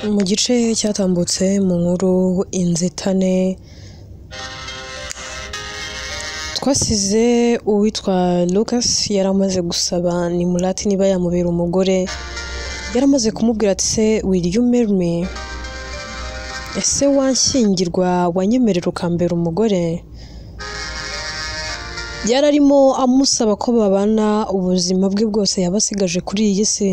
Mu gice cyatambutse mu nkuru Inzitane, twasize uwitwa Lucas yari amaze gusaba Nimurati niba yamubera umugore, yari amaze kumubwira ati se will you marry me? Ese wanshyingirwa wanyemerera ukambera umugore? Yari arimo amusaba ko babana ubuzima bwe bwose yaba asigaje kuri iyi si.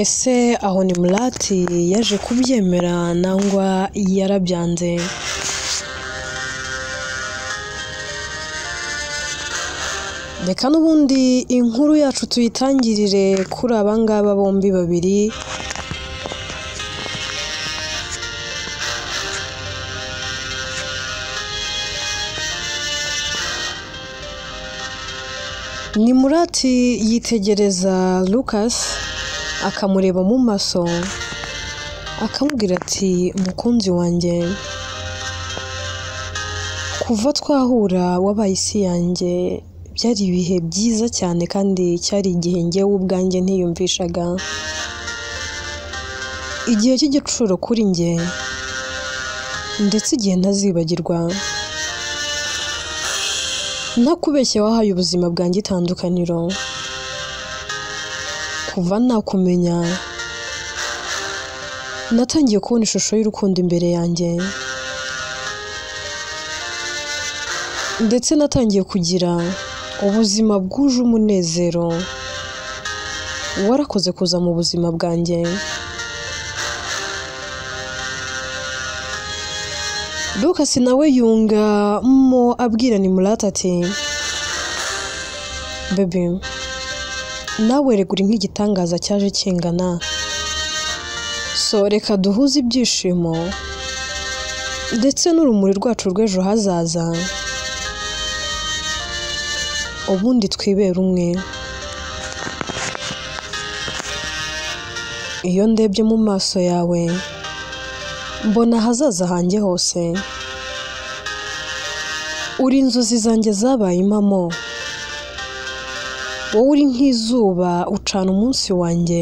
Ese aho Nimurati yaje kubyemera nangwa yarabyanze? Reka n'ubundi inkuru yacu tuyitangirire kuri aba ngaba bombi babiri. Nimurati yitegereza Lucas akamureba mu maso akamubwira ati mukunzi wanjye, kuva twahura wabaye isi yanjye, byari ibihe byiza cyane kandi cyari igihe njyewe ubwanjye ntiyumvishaga, igihe cy'igicuro kuri njye ndetse igihe ntazibagirwa. Ntakubeshye wahaye ubuzima bwanjye itandukaniro, kuva nakumenya natangiye kubona ishusho y'urukundo imbere yanjye, ndetse natangiye kugira ubuzima bwuje umunezero. Warakoze kuza mu buzima bwanjye. Lucas nawe yungamo abwira Nimurati ati baby, nawe regura nk'igitangaza cyaje kingana, so reka duhuze ibyishimo ndetse n'urumuri rwacu rw'ejo hazaza, ubundi twibere umwe. Iyo ndebye mu maso yawe mbona ahazaza hanjye hose, uri inzozi zanjye zabaye impamo, wowe uri nk'izuba ucana umunsi wanjye,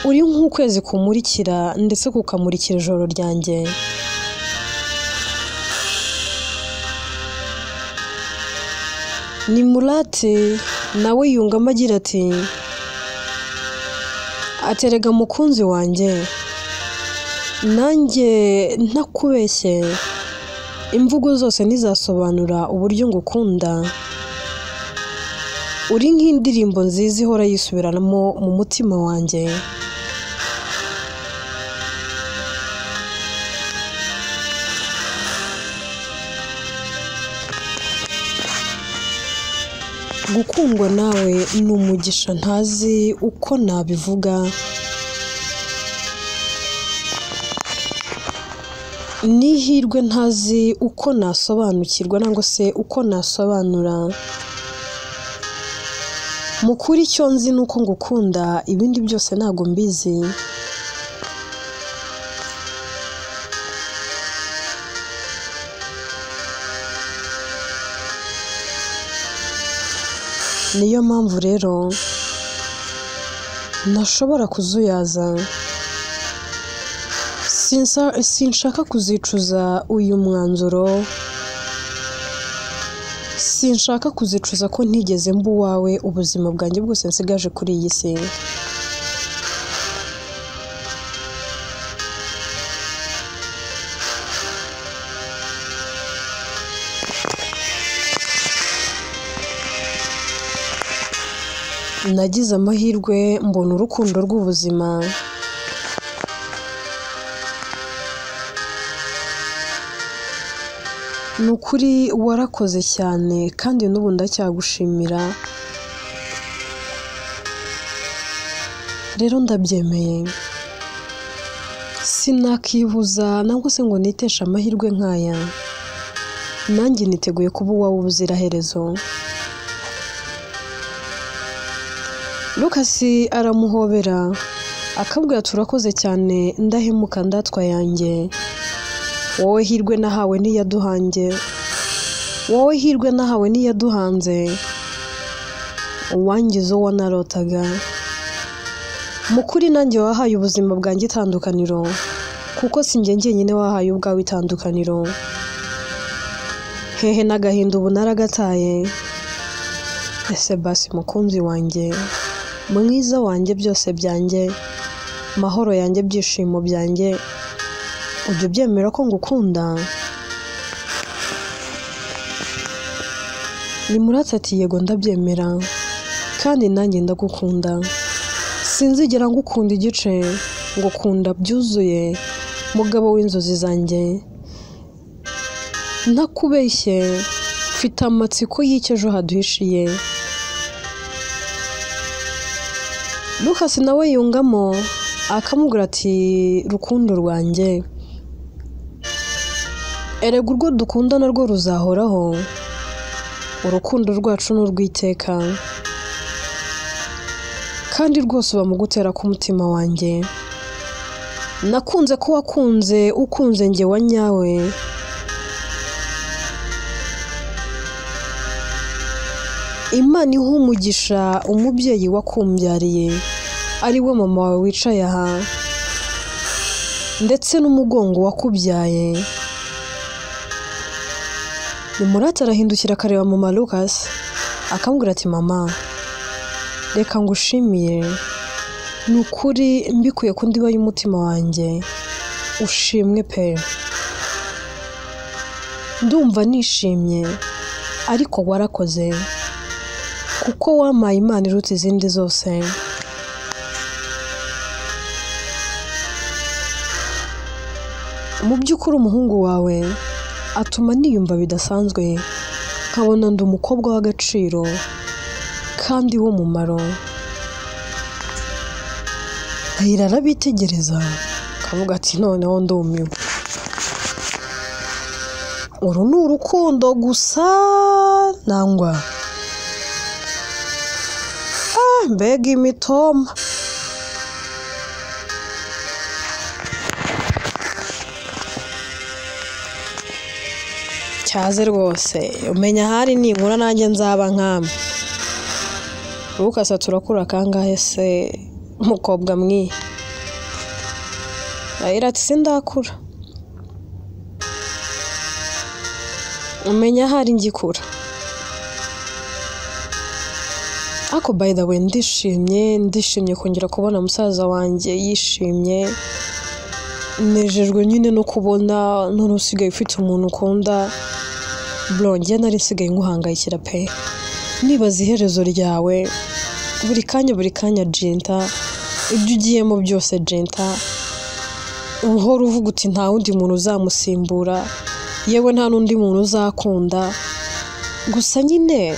uri nk'ukwezi kumurikira ndetse kukamurikira ijoro ryanjye. Nimurati nawe yungamo agira ati aterega mukunzi wanjye, nanjye ntakubeshye imvugo zose ntizasobanura uburyo ngukunda, uri nk'indirimbo nziza ihora yisubiranamo mu mutima wanjye. Gukundwa nawe ni umugisha ntazi uko nabivuga, n'ihirwe ntazi uko nasobanukirwa nangwa se uko nasobanura. Mu kuri icyo nzi ni uko ngukunda, ibindi byose ntabwo mbizi. Niyo mpamvu rero ntashobora kuzuyaza, sinshaka kuzicuza uyu mwanzuro, sinshaka kuzicuza ko ntigeze mba uwawe ubuzima bwanjye bwose nsigaje kuri iyi si. Nagize amahirwe mbona urukundo rw'ubuzima. Ni ukuri warakoze cyane kandi n'ubu ndacyagushimira, rero ndabyemeye, sinakibuza nangwa se ngo niteshe amahirwe nk'aya, nanjye niteguye kuba uwawe ubuziraherezo. Lucas aramuhobera akabwira turakoze cyane ndahemuka ndatwa yanjye, wowe hirwe nahawe ntiyaduhange. Wowe hirwe nahawe n'iyaduhanze, uwangize uwo narotaga. Mu kuri nanjye wahaye ubuzima bwanjye itandukaniro, kuko si njye njyenyine wahaye ubwawe itandukaniro. Hehe n'agahinda ubu naragataye. Ese basi mukunzi wanjye, mwiza wanjye, byose byanjye, mahoro yanjye, byishimo byanjye, ujya ubyemera ko ngukunda? Nimurate ati yego ndabyemera, kandi nanjye ndagukunda. Sinzigera ngukunda igice, ngukunda byuzuye, mugabo w'inzozi zanjye. Ntakubeshye, mfite amatsiko y'icyo ejo haduhishiye. Lucas nawe yungamo akamubwira ati rukundo rwanjye, erega urwo dukunda narwo ruzahoraho, urukundo rwacu ni urw'iteka, kandi rwose uba mu gutera k'umutima wanjye. Nakunze ko wakunze ukunze njye wa nyawe. Imana iha umugisha umubyeyi wakumbyariye, ari we mama wawe wicaye aha, ndetse n'umugongo wakubyaye. Nimurate arahindukira akareba mama Lucas, akamubwira ati mama, reka ngushimiye, ni ukuri mbikuye ku ndiba y'umutima wanjye, ushimwe pe. Ndumva nishimye, ariko warakoze, kuko wampaye Imana iruta izindi zose. Mu by'ukuri umuhungu wawe atuma niyumva bidasanzwe, nkabona ndi umukobwa w'agaciro kandi w'umumaro. Ahira arabitegereza akavuga ati noneho ndumiwe, uru ni urukundo gusa nangwa mbega imitoma. Cyaze rwose, umenya ahari ninkura nanjye nzaba nkamwe. Lucas turakura kangahe se mukobwa mwi? Ahira ati sindakura, umenya ahari ngikura. Ako by the way ndishimye kongera kubona musaza wanjye yishimye. Nejejwe nyine no kubona none usigaye ufite umuntu ukunda. Bro, njye nari nsigaye nkuhangayikira pe, nibaza iherezo ryawe buri kanya Jinta, ibyo ugiyemo byose Jinta, uhora uvuga uti nta wundi muntu uzamusimbura, yewe nta n'undi muntu uzakunda. Gusa nyine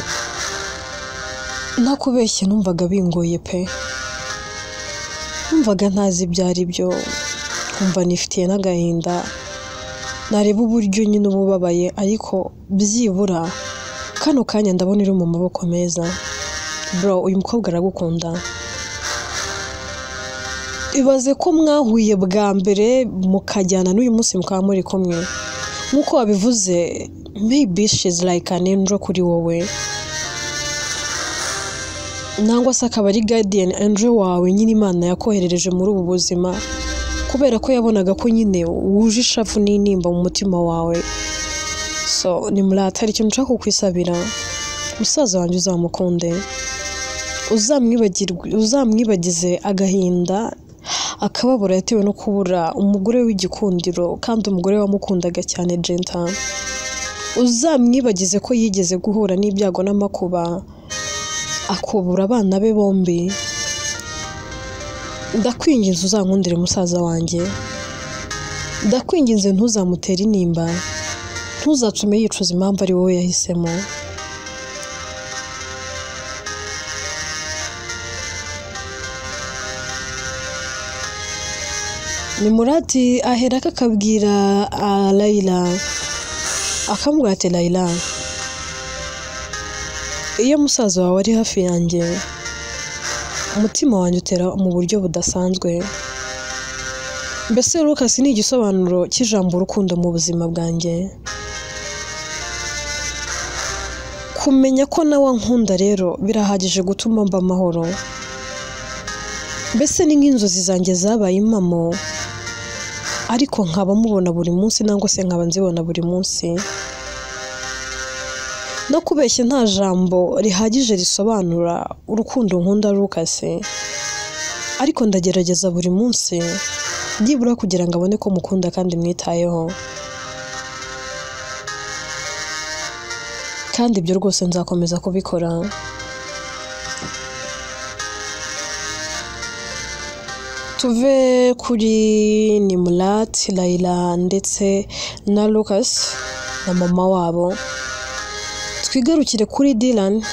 ntakubeshye numvaga bingoye pe, numvaga ntazi ibyo ari byo, nkumva nifitiye n'agahinda, nareba uburyo nyine uba ubabaye, ariko byibura kano kanya ndabona uri mu maboko meza. Bro, uyu mukobwa aragukunda. Ibaze ko mwahuye bwa mbere mukajyana n'uyu munsi mukaba muri kumwe. Nk'uko wabivuze, maybe she's like an angel kuri wowe, nangwa se akaba ari guardian angel wawe nyine Imana yakoherereje muri ubu buzima, kubera ko yabonaga ko nyine wuje ishavu n'intimba mu mutima wawe. So Nimurate, hari ikintu nshaka kukwisabira, musaza wanjye uzamukunde, uzamwibagize agahinda akababaro yatewe no kubura umugore w'igikundiro, kandi umugore wamukundaga cyane Jinta. Uzamwibagize ko yigeze guhura n'ibyago n'amakuba, akubura abana be bombi. Ndakwinginze uzankundire musaza wanjye, ndakwinginze ntuzamutere intimba, ntuzatume yicuza impamvu ari wowe yahisemo. Nimurati aherako akabwira Layla, akamubwira ati Layla, iyo musaza wawe ari hafi yanjye, umutima wanjye utera mu buryo budasanzwe. Mbese Lucas ni igisobanuro cy'ijambo urukundo mu buzima bwanjye. Kumenya ko nawe ankunda rero birahagije gutuma mba amahoro. Mbese ni nk'inzozi zanjye zabaye impamo, ariko nkaba mubona buri munsi nangwa se nkaba nzibona buri munsi. No kubeshya nta jambo rihagije risobanura urukundo nkunda Lucas, ariko ndagerageza buri munsi byibura kugira ngo abone ko mukunda kandi mwitayeho. Kandi ibyo rwose nzakomeza kubikora. Tuve kuri Nimurati, Layla ndetse na Lucas na mama wabo, twigarukire kuri Dylan.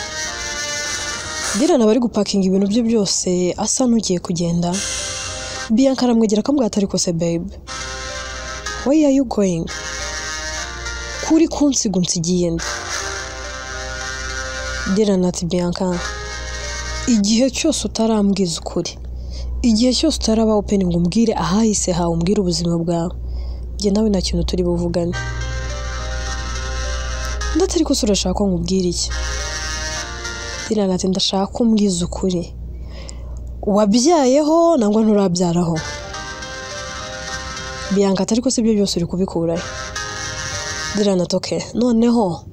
Dylan aba ari gupakinga ibintu bye byose asa n'ugiye kugenda. Bianca aramwegera akamubwira ati ariko se babe, where are you going? Kuri kunsiga unsigiye nde? Dylan ati Bianca, igihe cyose utarambwiza ukuri, igihe cyose utaraba open ngo umbwire ahahise hawe, umbwire ubuzima bwawe, njye nawe nta kintu turi buvugane. Ndetse ariko se urashaka ko nkubwira iki? Dylan ati ndashaka ko umbwiza ukuri, wabyayeho nangwa nturabyaraho? Bianca ati ariko se ibyo byose uri kubikurahe? Dylan ati okay, noneho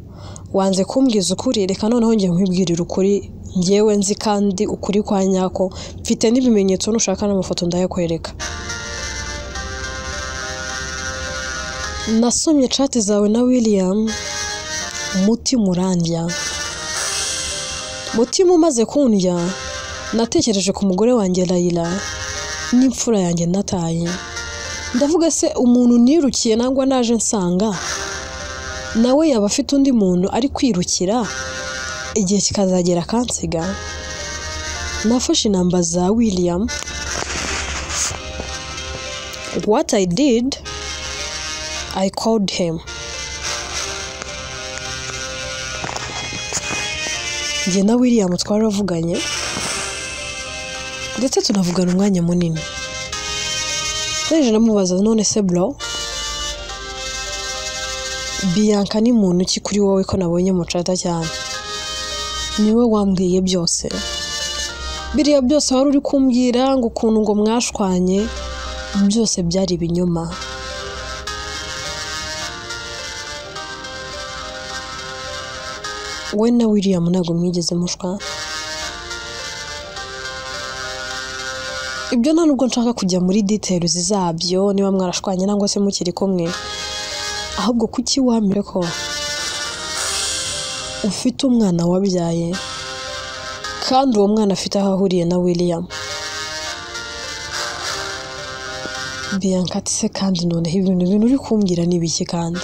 wanze kumbwiza ukuri, reka noneho njye nkwibwirira ukuri njyewe nzi kandi ukuri kwa nyako, mfite n'ibimenyetso, nushaka n'amafoto ndayakwereka. Nasomye chat zawe na William, umutima urandya. Mutima umaze kundya, natekereje ku mugore wanjye Layla n'imfura yanjye nataye. Ndavuga se umuntu nirukiye nangwa naje nsanga nawe yaba afite undi muntu ari kwirukira, igihe kikazagera akansiga. Nafashe inamba za William. What I did, I called him. Njye na William twaravuganye ndetse tunavugana umwanya munini. Naje namubaza none se bro, Bianca ni muntu ki kuri wowe ko nabonye mucata cyane? Niwe wambwiye byose. Biriya byose wari uri kumbwira ngo ukuntu ngo mwashwanye, byose byari ibinyoma. We na William ntabwo mwigeze mushwa. Ibyo nta nubwo nshaka kujya muri details zabyo, niba mwarashwanye nangwa se mukiri kumwe, ahubwo kuki wamire ko ufite umwana wabyaye kandi uwo mwana afite aho ahuriye na William? Bianca ati se kandi noneho ibintu uri kumbwira ni ibiki kandi?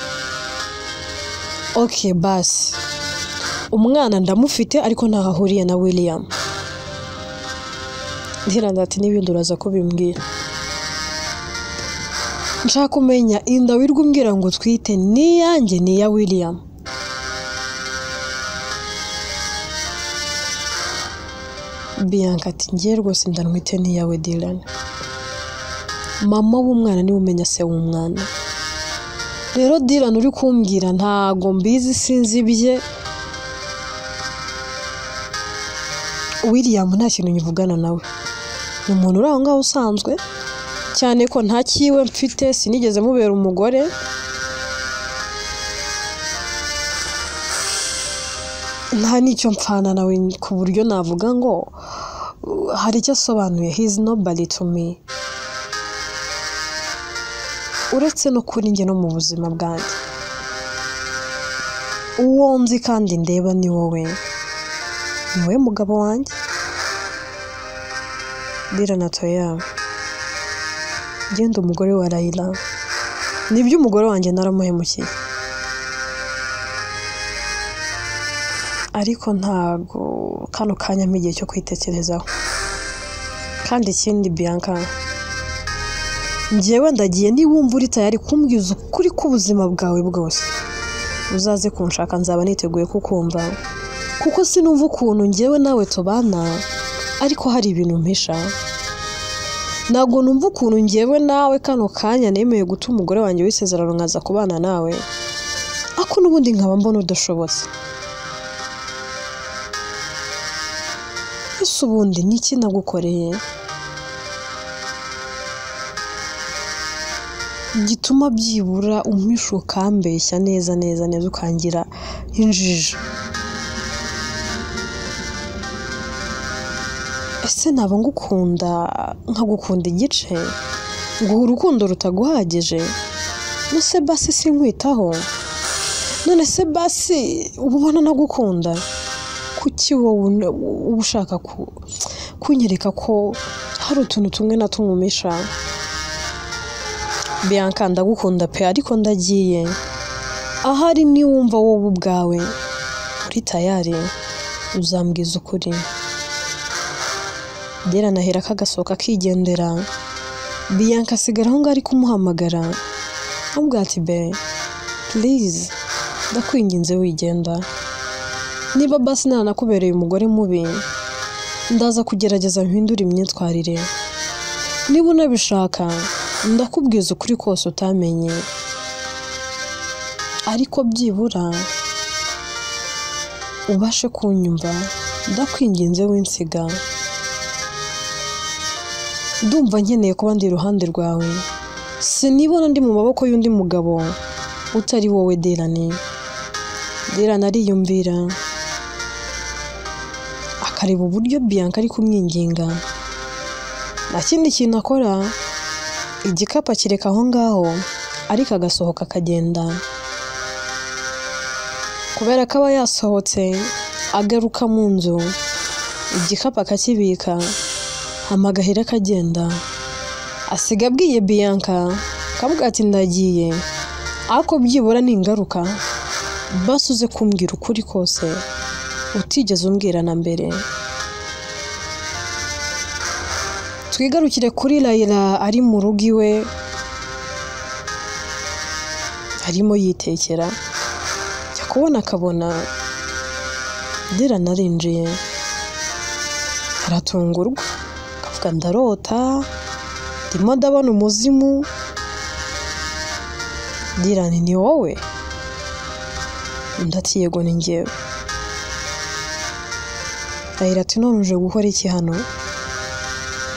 Okay basi, umwana ndamufite ariko ntaho ahuriye na William. Dylan ati n'ibindi uraza kubimbwira. Nshaka kumenya inda wirwa umbwira ngo utwite ni iyanjye ni iya William? Bianca ati njye rwose ndanwite ni iyawe Dylan. Mama w'umwana niwe umenya se w'umwana. Rero Dylan uri kumbwira ntago mbizi, sinzi ibye. William nta kintu nyivugana nawe, ni umuntu uri aho ngaho usanzwe, cyane ko nta kiwe mfite, sinigeze mubera umugore. Nta n'icyo mpfana nawe ku buryo navuga ngo hari icyo asobanuye. He is nobody to me. Uretse no kuri njye no mu buzima bwanjye, uwo nzi kandi ndeba ni wowe, ni wowe mugabo wanjye. Dylan ati oya, genda umugore wa Layla, nibyo umugore wanjye naramuhemukiye, ariko ntago kano kanya mpa igihe cyo kwitekerezaho. Kandi ikindi Bianca, njyewe ndagiye, niba wumva uri tayari kumbwiza ukuri k'ubuzima bwawe bwose, uzaze kunshaka, nzaba niteguye kukumva, kuko sinumva ukuntu njyewe nawe tubana ariko hari ibintu mpisha. Ntabwo numva ukuntu njyewe nawe kano kanya nemeye guta umugore wanjye w'isezerano nkaza kubana nawe, ariko n'ubundi nkaba mbona udashobotse. Ese ubundi ni iki nagukoreye gituma byibura umpisha ukambeshya neza neza neza ukangira injiji? Ese naba ngukunda nkagukunda igice, nguha urukundo rutaguhagije? None basi sinkwitaho? None se basi uba ubona nagukunda? Kuki wowe uba ushaka kunyereka ko hari utuntu tumwe na tumwe umpisha? Bianca ndagukunda pe, ariko ndagiye. Ahari niwumva wowe ubwawe uri tayari uzambwiza ukuri. Dylan ahera kagasohoka akigendera. Bianca asigara aho ngaho ari kumuhamagara, amubwira ati be please ndakwinginze wigenda, niba basi nanakubereye umugore mubi ndaza kugerageza mpindure imyitwarire, niba unabishaka ndakubwiza ukuri kose utamenye, ariko byibura ubashe kunyumva, ndakwinginze winsiga, ndumva nkeneye kuba ndi iruhande rwawe, sinibona ndi mu maboko y'undi mugabo utari wowe Dylan. Dylan ariyumvira akareba uburyo Bianca ari kumwinginga, nta kindi kintu akora, igikapu akireka aho ngaho ariko agasohoka akagenda. Kubera ko aba yasohotse agaruka mu nzu, igikapu akakibika, amagahera akagenda, asiga abwiye Bianca akavuga ati ndagiye, ariko byibura ni ingaruka basi uze kumbwira ukuri kose utigeze umbwira na mbere. Twigarukire kuri Layla ari mu rugo iwe arimo yitekera, ajya kubona akabona Dylan arinjiye, aratungurwa akavuga ndarota, ndimo ndabona umuzimu. Dylan ni wowe? Undi ati yego ni njyewe. Layla ati none uje gukora iki hano?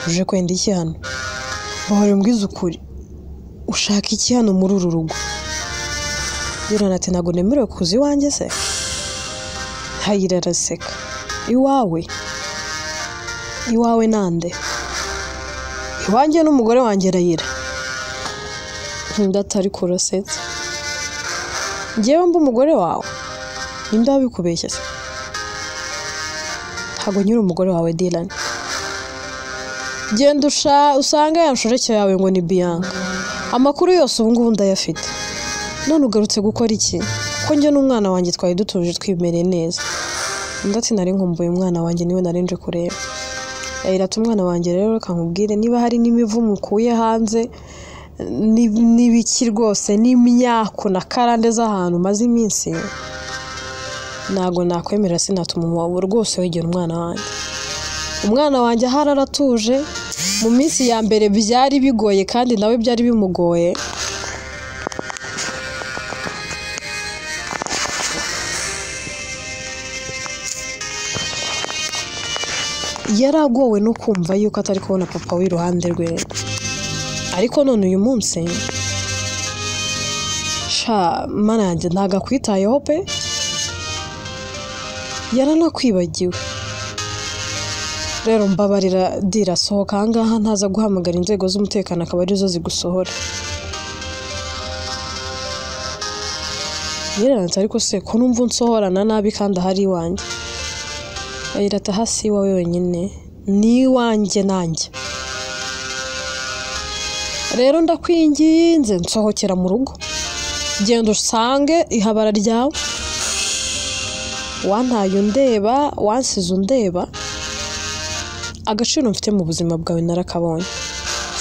Uje kwenda iki hano? Bahora umbwiza ukuri, ushaka iki hano muri uru rugo? Dylan ati ntabwo nemerewe kuza iwanjye se? Layla araseka, iwawe? Iwawe nande? Iwanjye n'umugore wanjye Layla. Undi ati ariko urasetsa, njyewe mba umugore wawe? Ninde wabikubeshye se? Ntabwo nyiri umugore wawe Dylan. Genda usange ya nshoreke yawe ngo ni Bianca, amakuru yose ubu ngubu ndayafite. None ugarutse gukora iki? Ko njye n'umwana wanjye twari dutuje twimereye neza. Undi ati nari nkumbuye umwana wanjye, niwe nari nje kureba. Layla ati umwana wanjye rero reka nkubwire, niba hari n'imivumo ukuye hanze n'ibiki rwose n'imyako na karande z'ahantu maze iminsi, ntabwo nakwemera, sinatuma umwobo rwose wegera umwana wanjye. Umwana wanjye ahari aratuje, mu minsi ya mbere byari bigoye kandi nawe byari bimugoye, yaragowe no kumva yuko atari kubona papa w'iruhande rwe, ariko none uyu munsi sha mana yanjye ntabwo akwitayeho pe, yaranakwibagiwe. Rero mbabarira Dira, sohoka aha ngaha ntaza guhamagara inzego z'umutekano akaba arizo zigusohora. Yiranze ariko se ko numva unsohorana nabi kandi ahari iwanjye? Layla ati aha si iwawe wenyine, ni iwanjye nanjye. Rero ndakwinginze nsohokera mu rugo, genda usange ihabara ryawe, wantaye undeba, wansize undeba, agaciro mfite mu buzima bwawe narakabonye,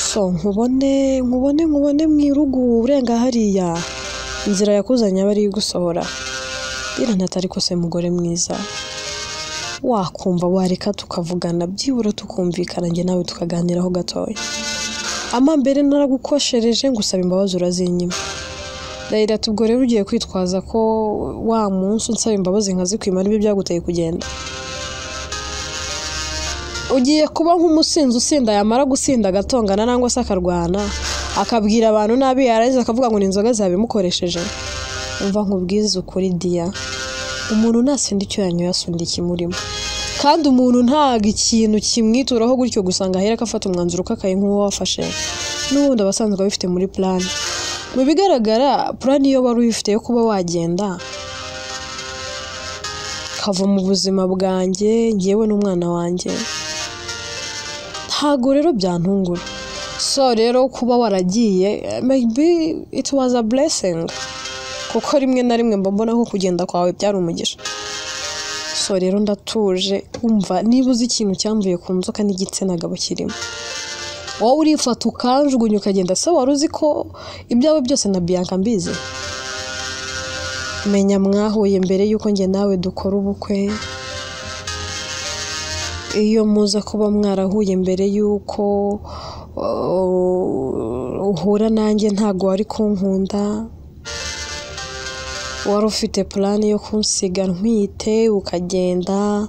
so nkubone nkubone nkubone mu irugu urenga hariya, inzira yakuzanye aba ari igusohora. Dylan ati ariko se mugore mwiza, wakumva wareka tukavugana byibura tukumvikana njye nawe tukaganiraho gatoya. Amambere naragukoshereje ngusaba imbabazi urazinyima. Layla ati ubwo rero ugiye kwitwaza ko wa munsi unsaba imbabazi nkazikwima aribyo byaguteye kugenda? Ugiye kuba nk'umusinzi usinda, yamara gusinda agatongana nangwa se akarwana, akabwira abantu nabi, yarangiza akavuga ngo ni inzoga zabimukoresheje. Umva nkubwize ukuri diya, umuntu nasinda icyo yanyoye asunda ikimurimo, kandi umuntu ntago ikintu kimwituraho gutyo gusa ngo ahere afata umwanzuro ukakaye nk'uwo wafashe, n'ubundi aba asanzwe abifite muri plan. Mu bigaragara plan iyo wari uyifite yo kuba wagenda kava mu buzima bwanjye njyewe n'umwana wanjye, ntago rero byantungura. So rero kuba waragiye maybe it was a blessing, kuko rimwe na rimwe mba mbona ko kugenda kwawe byari umugisha. So rero ndatuje, umva niba uzi ikintu cyamvuye ku nzoka n'igitsina gabo kirimo, wowe urifata ukanjugunya ukagenda. Se wari uzi ko ibyawe byose na Bianca mbizi? Menya mwahuye mbere y'uko njye nawe dukora ubukwe. Iyo muza kuba mwarahuye mbere y'uko uhura nanjye ntago wari kunkunda. Wari ufite plan yo kunsiga ntwite ukagenda,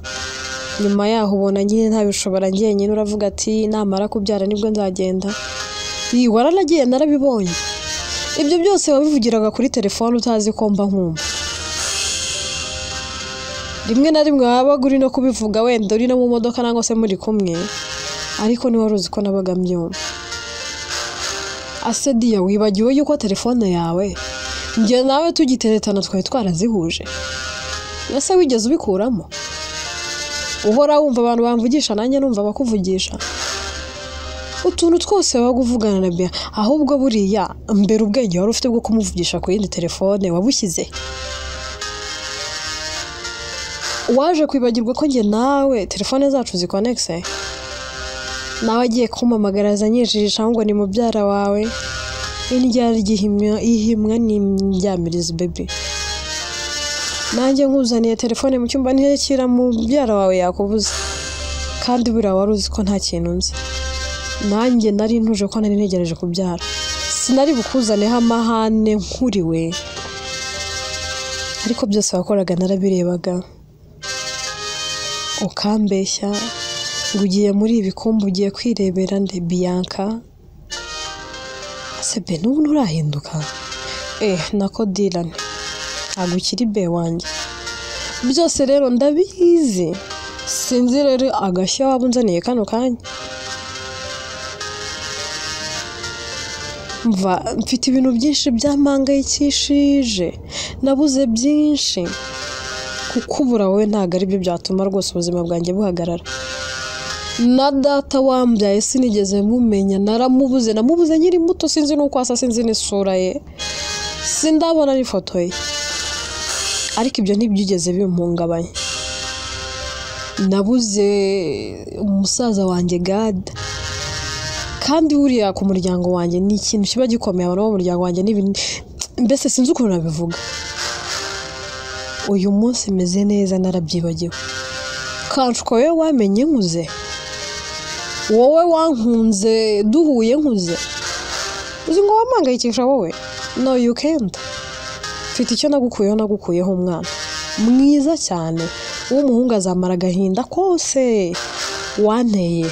nyuma yaho ubona nyine ntabishobora njyenyine, uravuga ati namara kubyara nibwo nzagenda. Waranagiye narabibonye. Ibyo byose wabivugiraga kuri telefone utazi ko mba nkumva. Rimwe na rimwe wabaga uri no kubivuga wenda uri no mu modoka nangwa se muri kumwe, ariko ntiwari uzi ko nabaga mbyumva. Ase diya, wibagiwe yuko telefone yawe njye nawe tugiteretana twari twarazihuje? Ese wigeze ubikuramo? Uhora wumva abantu bamvugisha nanjye numva bakuvugisha, utuntu twose wabaga uvugana na Bianca. Ahubwo buriya mbere ubwenge wari ufite bwo kumuvugisha ku yindi telefone wabushyize? Waje kwibagirwa ko njye nawe telefone zacu zikonekise? Nawe agiye kumpamagara anyijijisha ngo ni mubyara wawe. Indya ihimwa n'imdyamirizi baby. Nanjye nkuzaniye telefone mu cyumba ntirekira mubyara wawe yakubuze, kandi buriya wari uzi ko nta kintu nzi. Nanjye nari ntuje ko nari ntegereje kubyara, sinari bukuzaneho amahane nkuriwe, ariko byose wakoraga narabirebaga. Ukambeshya ngo ugiye muri ibi kumba ugiye kwirebera nde? Bianca. Ese be n'ubu nturahinduka? Nako Dylan ntabwo ukiri be wanjye. Byose rero ndabizi, sinzi rero agashya waba unzaniye kano kanya. Mva mfite ibintu byinshi byampangayikishije, nabuze byinshi. Kukubura wowe ntabwo aribyo byatuma rwose ubuzima bwanjye buhagarara. Na data wambyaye sinigeze mumenya, naramubuze, namubuze nkiri muto, sinzi n'uko asa, sinzi n'isura ye, sindabona n'ifoto ye. Ariko ibyo ntibyigeze bimpungabanya. Nabuze umusaza wanjye Gad, kandi buriya ku muryango wanjye ni ikintu kiba gikomeye, abantu bo mu muryango wanjye mbese sinzi ukuntu nabivuga. Uyu munsi meze neza narabyibagiwe. Kanshwa wowe wamenye nkuze, wowe wankunze duhuye nkuze, uzi ngo wampangayikisha wowe? No you can't. Mfite icyo nagukuyeho, nagukuyeho umwana mwiza cyane w'umuhungu, azamara agahinda kose wanteye,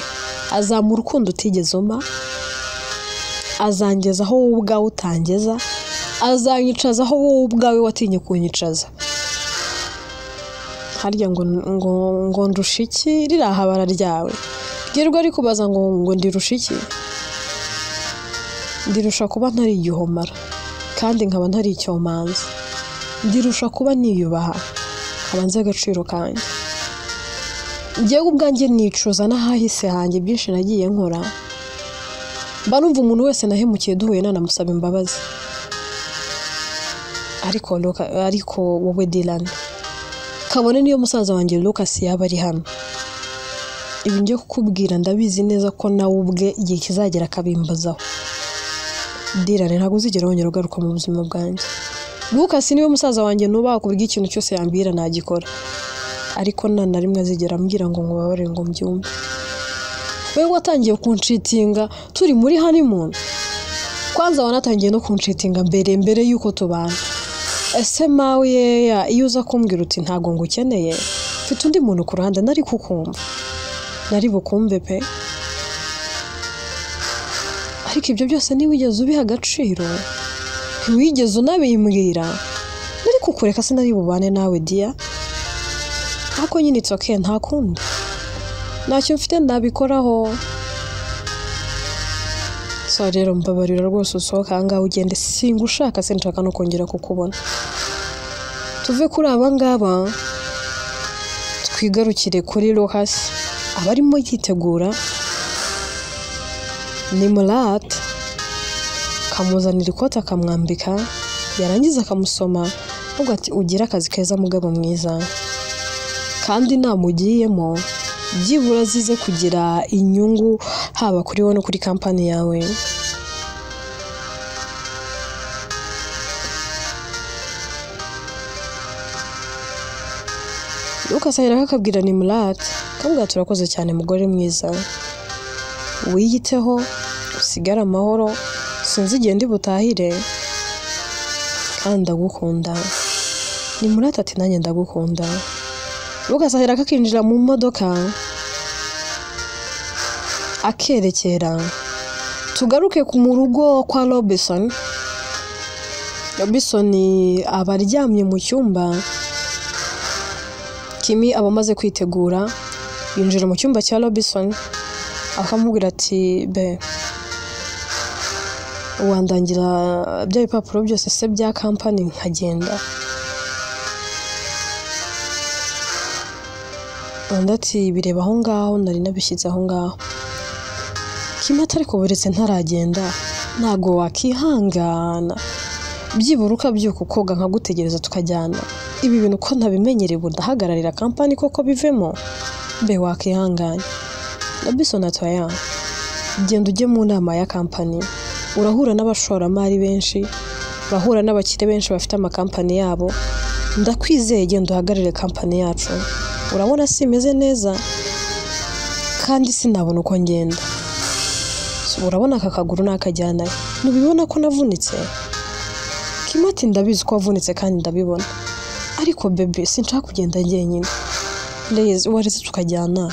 azamura urukundo utigeze umpa, azangeza aho wowe ubwawe utangeza, azanyicaza aho wowe ubwawe watinye kunyicaza. Harya ngo ngo ngo ndusha iki ririya habara ryawe? Ryirirwa rikubaza ngo ngo ndirusha iki? Ndirusha kuba ntari igihomara kandi nkaba ntari icyomanzi. Ndirusha kuba niyubaha nkaba nzi agaciro kanjye. Njyewe ubwanjye nicuza n'ahahise hanjye byinshi nagiye nkora, mba numva umuntu wese nahemukiye duhuye nanamusaba imbabazi. Ariko wowe Dylan, kabone niyo musaza wanjye Lucas yaba ari hano, ibi ngiye kukubwira ndabizi neza ko nawe ubwe igihe kizagera akabimbazaho. Dylan ntabwo uzigera wongera ugaruka mu buzima bwanjye. Lucas niwe musaza wanjye nubaha ku buryo ikintu cyose yambwira nagikora, ariko nta na rimwe azigera ambwira ngo nkubabarire ngo mbyumve. Wewe watangiye kunshitinga turi muri honeymoon, kwanza wanatangiye no kunshitinga mbere y'uko tubana. Ese mawe yeya, iyo uza kumbwira uti ntabwo ngukeneye, mfite undi muntu ku ruhande nari kukumva. Nari bukumve pe, ariko ibyo byose ntiwigeze ubiha agaciro, ntiwigeze unabimbwira. Nari kukureka sinari bubane nawe dear, ariko nyine it's okay, nta kundi, ntacyo mfite ndabikoraho. So rero mbabarira rwose usohoka aha ngaha ugende, singushaka, sinshaka no kongera kukubona. Tuve kuri aba ngaba twigarukire kuri Lucas, aba arimo yitegura. Nimurate akamuzanira ikoti akamwambika, yarangiza akamusoma avuga ati ugire akazi keza mugabo mwiza, kandi namugiyemo byibura azize kugira inyungu haba kuri wowe no kuri kampani yawe. Lucas ahera akabwira Nimurate akamubwira ati urakoze cyane mugore mwiza, wiyiteho usigare amahoro, sinzi igihe ndi butahire kandi ndagukunda. Nimurate ati nanjye ndagukunda. Lucas ahera akinjira mu modoka akerekera. Tugaruke mu rugo kwa Robinson. Robinson aba aryamye mu cyumba, Kimi aba amaze kwitegura, yinjira mu cyumba cya Robinson akamubwira ati be wandangira bya bipapuro byose se bya kampani nkagenda. Undi ati bireba aho ngaho, nari nabishyize aho ngaho. Kimi ati ariko buretse ntaragenda ntago wakihangana, byibura ukabyuka ukoga nkagutegereza tukajyana, ibi bintu ko ntabimenyereye ubu ndahagararira kampani koko bivemo, be wakihangana. Robinson ati oya, genda ujye mu nama ya kampani, urahura n'abashoramari benshi, urahura n'abakire benshi bafite amakampani yabo, ndakwizeye genda uhagararire kampani yacu, urabona simeze neza kandi sinabona uko ngenda, urabona aka kaguru nakajyanayo, ntubibona ko navunitse? Kimi ati ndabizi ko wavunitse kandi ndabibona, ariko bebe sinshaka kugenda njyenyine, please waretse tukajyana.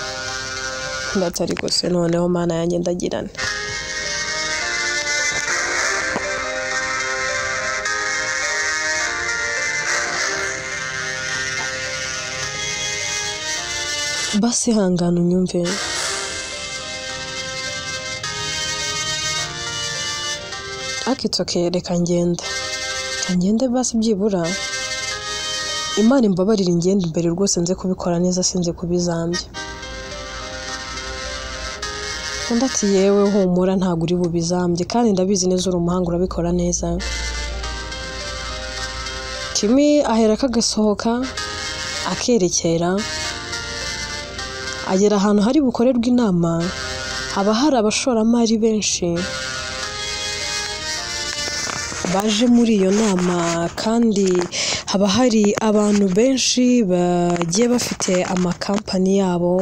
Ndatari gusa noneho mana yanjye ndagirana. Basi hangana unyumve, akitsoke reka ngende, ngende basi byibura Imana imbabarire ingende imbere rwose nze kubikora neza sinze kubizambya. Undi ati yewe humura ntabwo uri bubizambye kandi ndabizi neza uri umuhanga urabikora neza. Kimi ahera akagasohoka akerekera, agera ahantu hari bukorerwe inama, haba hari abashoramari benshi baje muri iyo nama, kandi haba hari abantu benshi bagiye bafite amakampani yabo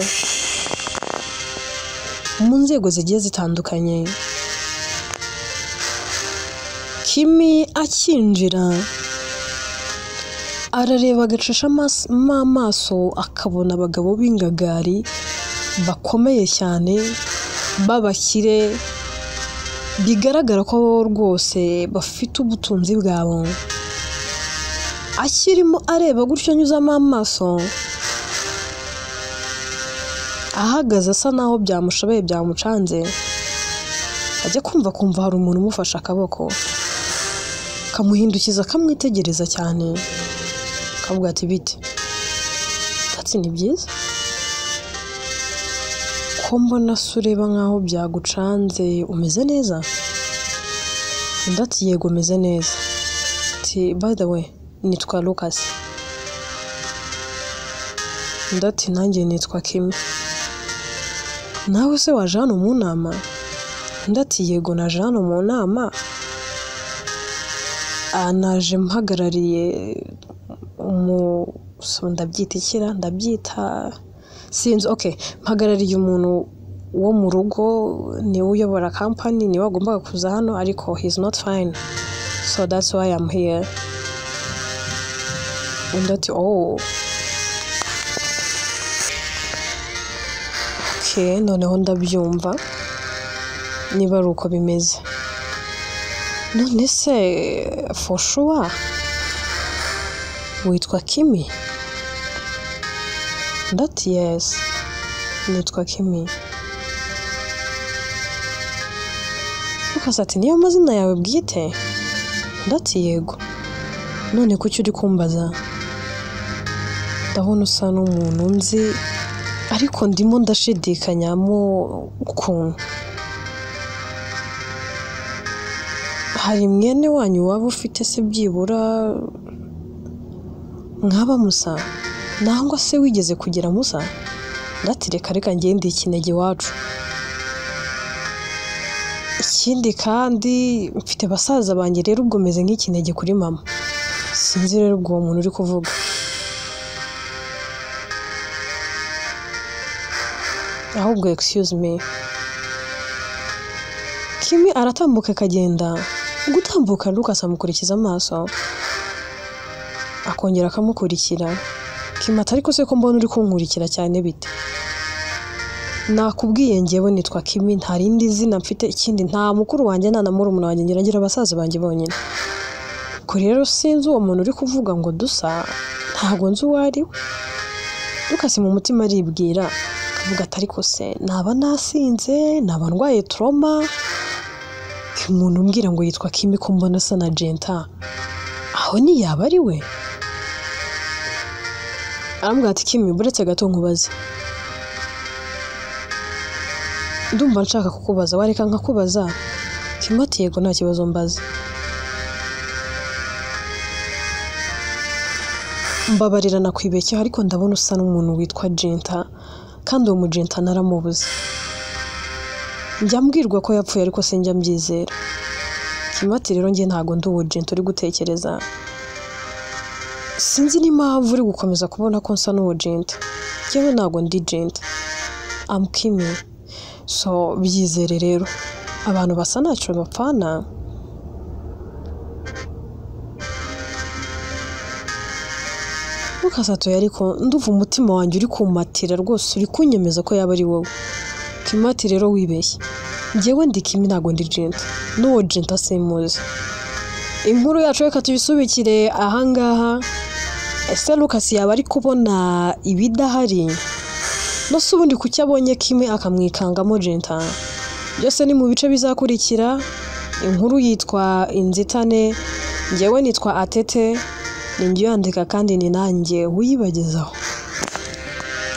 mu nzego zigiye zitandukanye. Kimi akinjira arareba agacisha amaso akabona abagabo b'ingagari bakomeye cyane b'abakire, bigaragara ko rwose bafite ubutunzi bwabo. Akirimo areba gutyo anyuzamo amaso, ahagaze asa naho byamushobeye byamucanze, ajya kumva kumva hari umuntu umufashe akaboko, kamuhindukiza akamwitegereza cyane, akavuga ati bite? Ati ni byiza ko mbona se ureba nkaho byagucanze, umeze neza? Undi ati yego meze neza. Ati by the way nitwa Lucas. Undi ati nanjye nitwa Kimi. Nawe se waje hano mu nama? Undi ati yego naje hano mu nama, naje mpagarariye ndabyita ikira ndabyita sinzi, okay mpagarariye umuntu wo mu rugo, niwe uyobora kampani, niwe wagombaga kuza hano ariko he's not fine, so that's why I'm here. Undi ati oh Okay, noneho ndabyumva niba ari uko bimeze. None se for sure witwa Kimi? Ndati yes, nitwa Kimi. Lucas ati niyo mazina yawe bwite? Ndati yego. None kuki uri kumbaza? Ndabona usa n'umuntu nzi ariko ndimo ndashidikanyamo ukuntu. Hari mwene wanyu waba ufite se byibura mwaba musa? Nangwa se wigeze kugira musa? Ndati reka reka ngende ikinege iwacu. Ikindi kandi mfite basaza banjye rero ubwo meze nk'ikinege kuri mama. Sinzi rero ubwo uwo muntu uri kuvuga. Ahubwo excuse me. Kimi aratambuka akagenda. Gutambuka Lucas amukurikiza amaso, akongera akamukurikira. Kimi ati ariko se ko mbona uri kunkurikira cyane bite? Nakubwiye njyewe nitwa Kimi, nta rindi zina mfite, ikindi nta mukuru wanjye nta na murumuna wanjye, ngira basaza banjye bonyine. Ko rero sinzi uwo muntu uri kuvuga ngo dusa, ntabwo nzi uwo ari we. Lucas mu mutima aribwira akavuga ati ariko se naba nasinze, naba ndwaye trauma, umuntu umbwira ngo yitwa Kimi ko mbona asa na Jenta, aho ntiyaba ari we? Arambwira ati Kimi buretse gato nkubaze, ndumva nshaka kukubaza, wareka nkakubaza? Kimi ati yego nta kibazo mbaza. Mbabarira nakwibeshyaho ariko ndabona usa n'umuntu witwa Jenta, kandi uwo mujenta naramubuze. Njya mbwirwa ko yapfuye ariko sinjya mbyizera. Kimi ati rero njye ntago ndi uwo Jenta uri gutekereza. Sinzi n'impamvu uri gukomeza kubona ko nsa n'uwo Jenta. Njyewe ntago ndi Jenta. I'm Kimi. So byizere rero. Abantu basa ntacyo bapfana. Lucas atoye ariko ndumva umutima wanjye uri kumatira rwose, uri kunyemeza ko yaba ari wowe. Kimi ati rero wibeshye, njyewe ndi Kimi ntago ndi Jenta, n'uwo Jenta simuzi. Inkuru yacu reka tuyisubikire ahangaha. Ese Lucas yaba ari kubona ibidahari? No se ubundi kuki abonye Kimi akamwikangamo Jenta? Byose ni mu bice bizakurikira. Inkuru yitwa Inzitane, njyewe nitwa Atete, ni njye uyandika kandi ni nanjye uyibagezaho.